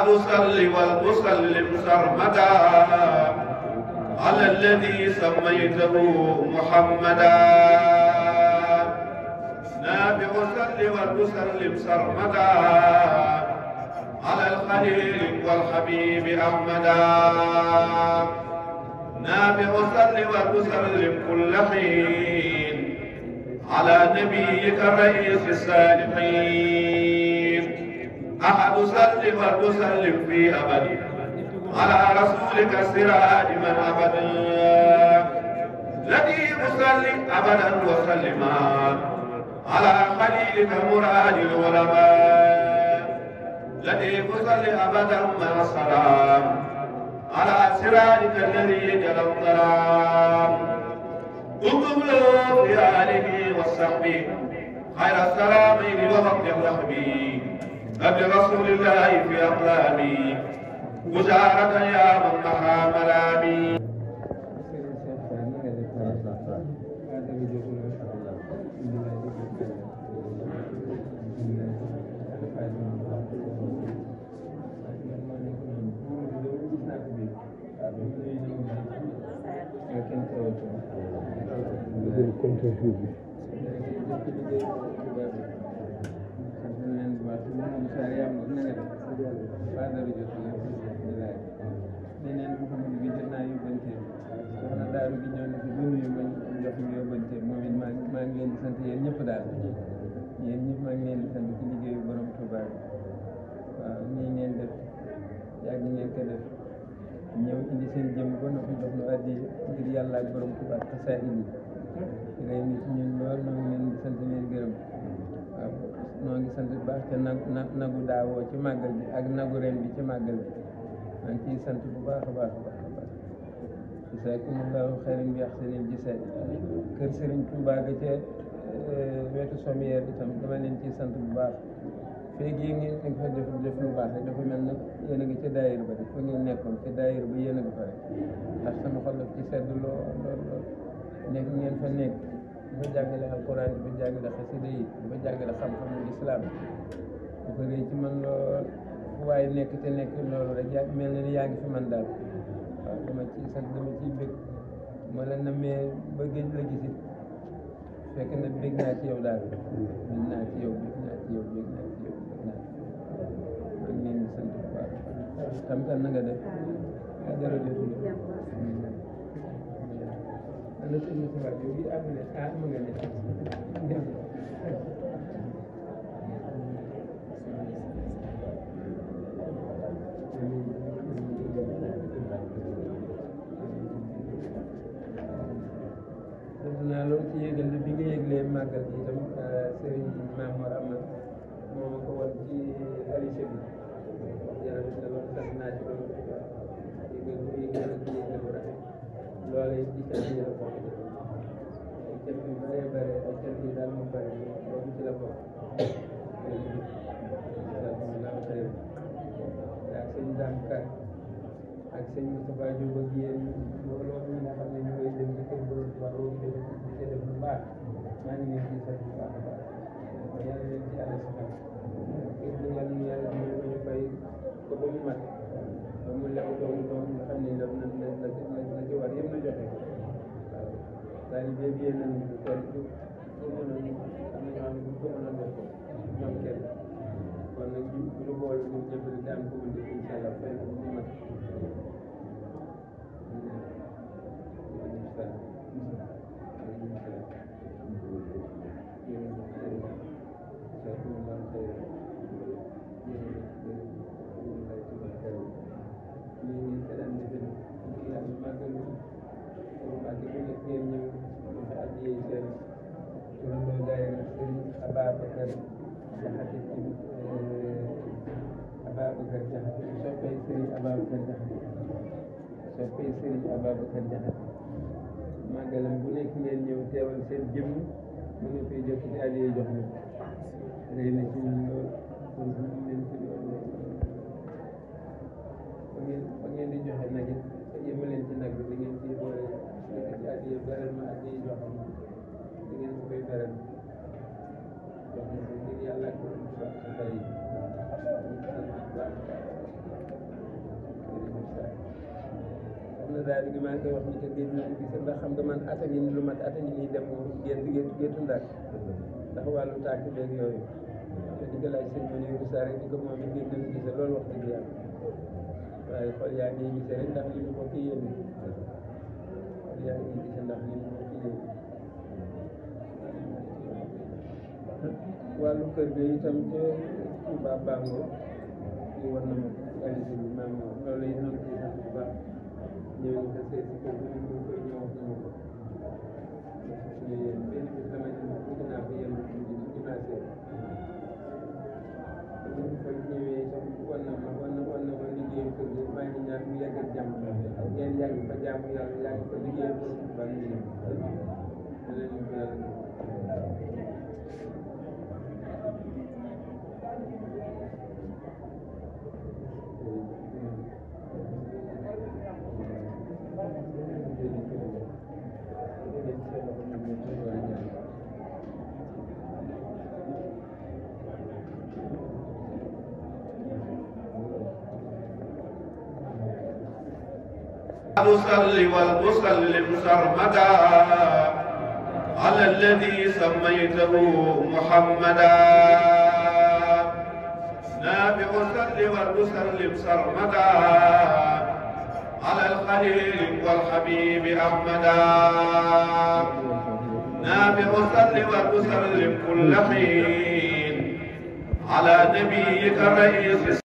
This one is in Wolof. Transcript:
تصلي وتسلم سرمدا على الذي سميته محمدا نافع صل وتسلم سرمدا على الخليل والحبيب أحمدا نافع صل وتسلم كل حين على نبيك الرئيس الصالحين أحد صل وتسلم في أبد على رسولك السراج من أبدا الذي يصلي أبدا وسلما على خليلك مراد العلماء الذي يصلي أبدا مع السلام على سراجك الذي جل الظلام وقبلوا في آله وصحبه خير السلامين ووقت الرحبي قبل رسول الله في أقلامي وزارة يا من محى ملامي maa ngi leen di sant yéen ñëpp daal yéen ñëpp maa ngi leen di sant ci liggéeyu borom Touba bi waaw nii ngeen def yàgg ngeen ko def ñëw indi seen jëm ba noppi jox nu addi ngir yàlla ak borom Touba te saa indi ngay nit ñun lool noo ngi leen di sant leen gërëm waaw noo ngi sant bu baax te nagu daawoo ci màggal bi ak nagu ren bi ci màggal bi maa ngi ciy sant bu baax a baax a baax a baax jazaakumullahu xayran bi ahsanil jasaa kër Serigne Touba ga ca wetu Somière itam dama leen ciy sant bu baax feeg yi ngeen dañ fa def lu baax rek dafa mel nag yéen a ngi ca daayira ba rek fa ngeen nekkoon ca daayira ba yéen a ngi fa rek ndax sama xol daf ci sedd lool lool lool nekk ngeen fa nekk dafa jàngale alquran dafa jàngale xasida yi dafa jàngale xam-xamu islam dafa rëy ci man lool fu waaye nekk te nekk loolu rek yaa mel na ni yaa ngi fi man daal waaw dama ciy sant dama ciy bëgg ma la namee ba géej la gisit fekk na bëgg naa ci yow daal bëgg naa ci yow bëgg naa ci yow bëgg naa ci yow bëgg naa ci yow maa ngi leen di sant bu baax tam kan na nga def jërëjëf ana sëñ Moussa yow bi am ne ma nga ne naa loolu ci yéegal bi nga yéglee màggal bi itam Serigne Mamour Amar moo ma ko wan ci alice bi yàlla na loolu sant naa ci loolu yéegal bu yéegal ak yéegal bu rafet loolu it ci cant yi la bokk ay cant yu bëree bëri ay cant yi daal moo bëri boobu ci la bokk ak sëñ Dame Ka ak sëñ Moustapha Diop ak yéen loolu ñi nga xam ne ñu ngi dem ci kër borom Tuubaa boobu di def lu baax maa ngi leen di sant bu baax a baax yàlla leen ci yàlla saxal kër gi yàlla ñu yàlla ñu fay ko ba mu mat ba mu lew doom nga xam ne la ci war yëpp na joxe waaw taalibe bi yéen nañu ko kenn du mënoon am na ñoo xam ne bu ko mënoon def ko ñoom kenn kon nag bu ñu boole ñu jëmbali daan ko mën def incha allah fay ko mu mat soppay Serigne Ababacar Diakhaté màggalam bu nekk ngeen ñëw teewal seen jëmm mu nga koy jot ci àll yi jox ñu rëy na ci ñun lool kon ñu leen ci loolu ba ngeen di joxe nag it yëma leen ci nag bi da ngeen ciy boole nekk ci àll yi beral ma àll yi jox ñu da ngeen ko koy beral jox ñu ko ngir yàlla ak borom sa yi daal di maa ngi koy wax ni que géej na ko gis ndax xam nga man ata ngi ni lu mat ata ngi nii dem géetu Ndar ndax wàllu tàkk beeg yooyu te di ko laaj sëñ bi nii Moussa rek di ko moom it géej na ko gis loolu wax dëgg yàlla waaye xool yaa ngi gisee rek ndax li ñu ko kii yéen xool yaa ngi gisee ndax li ñu ko kii yéen wàllu kër gi itam ci Touba Bango ñu war na ma réalisé bi maam loolu yi noonu ci sax bu baax ñëw ñu ko seet si kër gi ñu koy ñëw wax na ma ko ñu yéen benn bis dama ñu bëgg naa ko yéen ñu naa seet ñu fa ñëwee itam wan na ma liggéeyu kër gi maa ngi ñaan mu yegg ak jàmm ngeen yàgg fa jaamu yàlla yàgg fa liggéeyu ko ba ñu ñëw leen ñu ko yàlla المصلي والمسلم سرمدا على الذي سميته محمدا نافع الصل والمسلم سرمدا على الخليل والحبيب أحمدا نافع الصل والمسلم كل حين على نبيك الرئيس